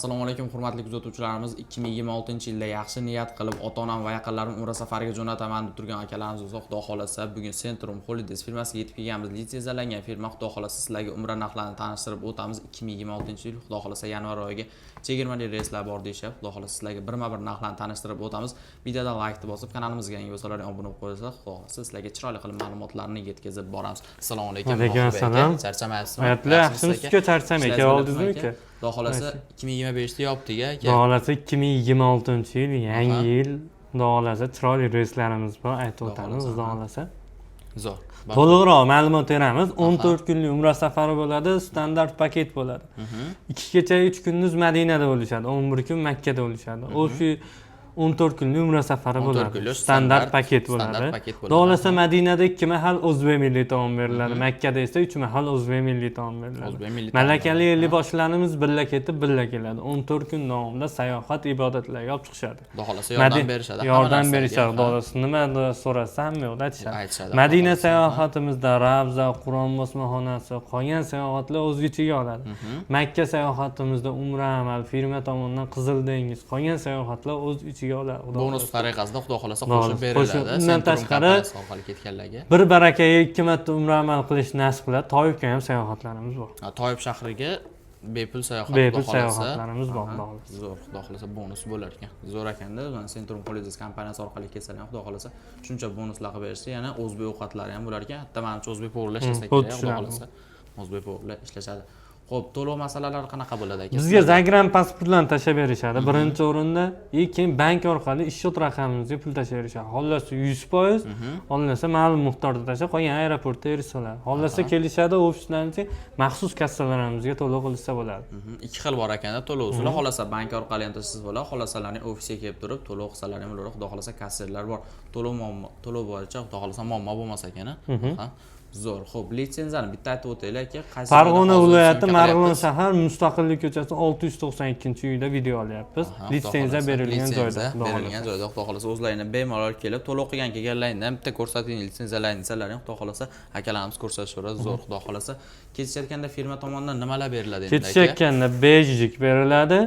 Assalomu alaykum, hurmatli kuzatuvchilarimiz. 2026-yilda yaxshi niyat qilib, ota onam va yaqinlarim umra safariga jo'nataman deb turgan akalarimiz bo'lsa, xudo xohlasa, bugun Centrum Holidays firmasiga yetib kelganmiz. Litsenziyalangan firma. Xudo xohlasa, sizlarga umra narxlarini tanishtirib o'tamiz. 2026-yil, xudo xohlasa, yanvar oyiga chegirmali reyslar bor deyishyapti. Xudo xohlasa, sizlarga birma-bir narxlarni tanishtirib o'tamiz. Videoda laykni bosib, kanalimizga yangi bo'lsalar obuna bo'lib qo'yasizlar. Xudo xohlasa, sizlarga chiroyli qilib ma'lumotlarni yetkazib boramiz. Assalomu alaykum. Alaykum Mohir aka. assalom. Charchamayapsizmi? Hayotlar Yaxshimisiz, yaxshimisiz uka, charchamay Ishlaringiz aka, bo'lyaptimi, oldingizmi aka? uka? Xudo xohlasa, 2025 da yopdik aka. Xudo xohlasa, 2026-yil, yangi yil, xudo xohlasa, chiroyli reyslarimiz bor, aytib Xudo o'tamiz, xohlasa, xudo aha. xohlasa. Zo'r. To'liqroq ma'lumot beramiz. 14 kunlik umra safari bo'ladi, standart paket bo'ladi. 2 kecha 3 kunduz Madinada bo'lishadi, 11 kun Makkada bo'lishadi. Общий 14 kunlik umra safari 14 bo'ladi. kunlik Standart paket standart bo'ladi. paket bo'ladi. Xudo xohlasa, Madinada 2 mahal o'zbek milliy taom beriladi, Makkada esa 3 mahal o'zbek milliy taom beriladi. O'zbek milliy taom Malakali beriladi. ellikboshilarimiz birga ketib, birga keladi. 14 kun davomida sayohat, ibodatlarga olib chiqishadi. Xudo xohlasa, yordam berishadi hamma Yordam narsaga, berishadi, ha. xudo xohlasa. Nima so'rasa, hamma yoqda aytishadi. Aytishadi, Madina xudo xohlasa. sayohatimizda Ravza, Qur'on bosmaxonasi, qolgan sayohatlar o'z ichiga oladi. Makka sayohatimizda umra amal, firma tomonidan Qizil dengiz, qolgan sayohatlar o'z ichiga oladi. Xudo Bonus xohlasa. tariqasida, xudo xohlasa, Xudo qo'shib xohlasa, beriladi. qo'shib. Undan Centrum tashqari kompaniyasi orqali ketganlarga. Bir barakaga ikki marta umra amal qilish nasib qiladi. Toifga ham sayohatlarimiz bor. Ha, Toif shahriga bepul sayohat, Bepul xudo xohlasa. sayohatlarimiz bor, Aha, xudo xohlasa. Zo'r, xudo xohlasa, bonus bo'lar ekan. Zo'r ekanda, mana Centrum Holidays kompaniyasi orqali kelsalar ham, xudo xohlasa, shuncha bonuslar qilib berishsa, yana o'zbek ovqatlari ham bo'lar ekan. Hatto manimcha, o'zbek повар lar ishlasa Xuddi kerak, xudo shunaqa. xohlasa. O'zbek повар lar ishlashadi. Xo'p, to'lov masalalari qanaqa bo'ladi, aka? Bizga загран pasportlarni tashlab berishadi birinchi o'rinda и keyin bank orqali счет raqamimizga pul tashlab berishadi. Xohlasa 100%, xohlasa ma'lum miqdorda tashlab, qolgan aeroportda erishsa. Xohlasa kelishadi, ofislarga, maxsus kassalarimizga to'lov qilishsa bo'ladi. Ikki xil bor ekanda to'lov usuli. Xohlasa, bank orqali ham tashlasa bo'ladi, xohlasalarning ofisga kelib turib to'lov qilsalar ham bo'ladi. Xudo xohlasa, kassirlar bor. To'lov muammo, to'lov bo'yicha, xudo xohlasa, muammo bo'lmas ekan. Ha. Zo'r. Xo'p, litsenziyani bitta aytib o'taylik, aka. Qaysi Farg'ona joyda hozir viloyati, съёмка Marg'ilon qilyapmiz? shahar, Mustaqillik ko'chasi, 692-uyda video olyapmiz. Aha, xudo Litsenziya xohlasa, berilgan joyda, litsenziya xudo berilgan xohlasa. joyda, xudo xohlasa, o'zlaringni bemalol kelib to'lov qilgan kelganlaringda ham bitta ko'rsating litsenziyalaringni desalaring, xudo xohlasa, akalarimiz ko'rsatishaveradi. Zo'r, xudo xohlasa. Ketishayotganda firma tomonidan nimalar beriladi endi, aka? Ketishayotganda бейджик beriladi.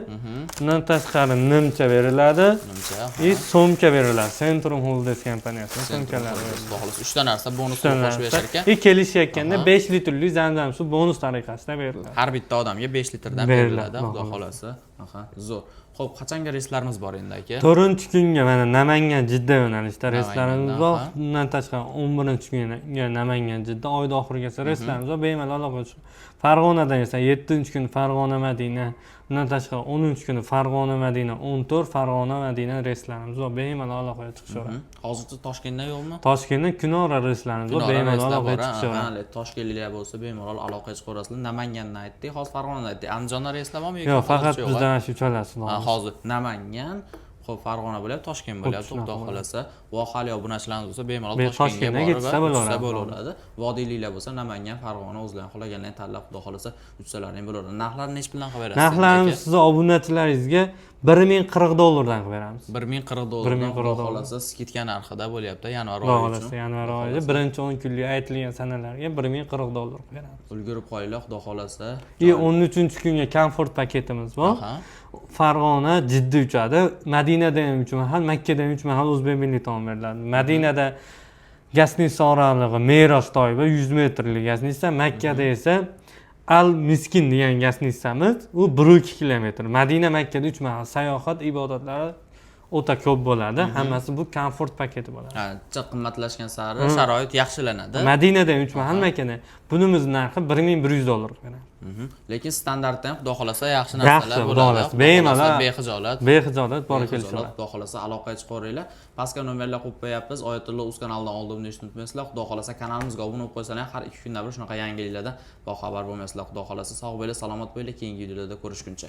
Undan tashqari nimcha beriladi. Nimcha. И sumka beriladi. Centrum Holidays kompaniyasining Centrum sumkalari. Holidays, xudo xohlasa, uchta narsa bonus Uchta qilib qo'shib narsa. berishar ekan. И kelishayotganda 5 litrli Zamzam suv bonus tariqasida beriladi. Har bitta odamga 5 litrdan Beriladi, beriladi, xudo xudo xohlasa. Aha, zo'r. Xo'p, qachonga reyslarimiz bor endi, aka? 4 kunga mana Namangan, Jidda yo'nalishida reyslarimiz bor. Aha. Undan tashqari 11 kunga Namangan, Jidda, oyda oxirigacha reyslarimiz bor. Bemalol aloqa chiqib. Farg'onadan esa 7 kuni Farg'ona, Madina, undan tashqari 10 kuni Farg'ona, Madina, 14 Farg'ona, Madina reyslarimiz bor. Bemalol aloqaga chiqishaveradi. Hozircha Toshkentda yo'qmi? Toshkentdan kunora reyslarimiz bor, Kunora bemalol reyslar aloqaga bor, ha, chiqishaveradi. ha, Toshkentliklar bo'lsa, bemalol aloqaga chiqaverasizlar. Namangandan aytdik, hozir Farg'onadan aytdik. Andijonda reyslar bormi yoki Yo'q, faqat hozircha yo'q, bizda ha? mana shu uchalasi. Ha, hozir Namangan, xo'p, Farg'ona bo'lyapti, Toshkent bo'lyapti, shunaqa xudo bo'ladi. xohlasa. Vohali obunachilarimiz bo'lsa, bemalol Toshkentga Toshkentga borib, ketsa uchsa bo'laveradi. bo'laveradi. Vodiyliklar bo'lsa, Namangan, Farg'ona, o'zlari xohlaganlarini tanlab, xudo xohlasa, uchsalaring bo'laveradi. Narxlarni nechi puldan qilib berasiz? Narxlarimiz sizni obunachilaringizga 1040 dollardan qilib beramiz. 1040 dollardan, 1040 xudo dollar. xohlasa, скидка narxida bo'lyapti yanvar Xudo oyi xohlasa, uchun. yanvar oyida birinchi 10 kunlik aytilgan sanalarga 1040 dollar qilib beramiz. Ulgurib qolinglar, xudo xohlasa. И 13 kunga komfort paketimiz bor. Farg'ona, Jidda uchadi. Madinada ham 3 mahal, Makkada ham 3 mahal o'zbek milliy taom beriladi. Madinada гостиница oralig'i Meros Toiba, 100 metrli гостиница, Makkada esa Al Miskin degan гостиница miz, u 1,2 kilometr. Madina, Makkada 3 mahal sayohat ibodatlari o'ta ko'p bo'ladi. Hammasi bu komfort paketi bo'ladi. Ha, qimmatlashgan sari sharoit yaxshilanadi. Madinada ham 3 mahal, Makkada. Bunimiz narxi 1100 dollar qilib beramiz. Lekin standartda ham, xudo xohlasa, yaxshi Yaxshi, narsalar xudo bo'ladi. xohlasa. Xudo Bemalol. xohlasa, bexijolat. Bexijolat borib Bexijolat, kelishadi. xudo xohlasa, aloqaga chiqaveringlar. Pastga nomerlar qo'yib qo'yapmiz. Oyatulloh uz kanalidan oldim deyishni unutmaysizlar. Xudo xohlasa, kanalimizga obuna bo'lib qo'ysalar, har 2 kunda bir shunaqa yangiliklardan boxabar bo'lmaysizlar. Xudo xohlasa, sog' bo'linglar, salomat bo'linglar. Keyingi videolarda ko'rishguncha.